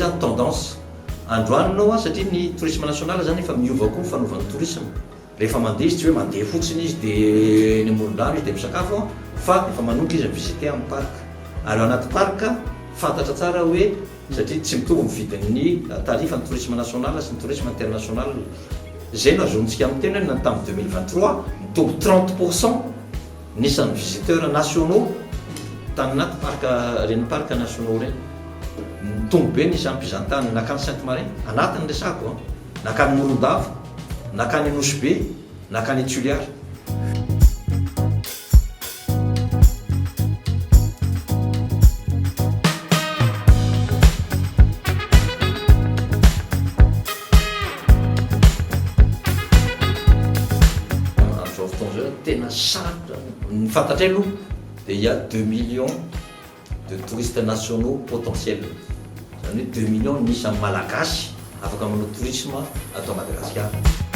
zany tendance androany nao a, satria ny tourisme national zany efa miova koa ny fanaovany tourisme. Rehefa mandeha izy tsy hoe mandeha fotsiny izy dia eny amoron-drano izy dia misakafo an, fa efa manomboka izy mi-visiter amin'ny parc. Ary ao anaty parc fantatra tsara hoe satria tsy mitovy ny vidin'ny tarif ny tourisme national sy ny tourisme international. Izay no azonintsika miteny hoe na tamin'ny 2023 mitombo 30 pour cent ny isan'ny visiteurs nationaux tany anaty parc ireny parc nationaux ireny. Mitombo be ny isan'ny mpizahantany nankany Sainte Marie, anatiny resahako an. Nankany Morondava, nankany Nosy Be, nankany Toliara. Amin'izao fotoana izao tena sarotra, ny fantatray aloha dia il y a 2 millions de touristes nationaux potentiels, izany hoe 2 millions ny isan'ny Malagasy afaka manao tourisme ato Madagasikara.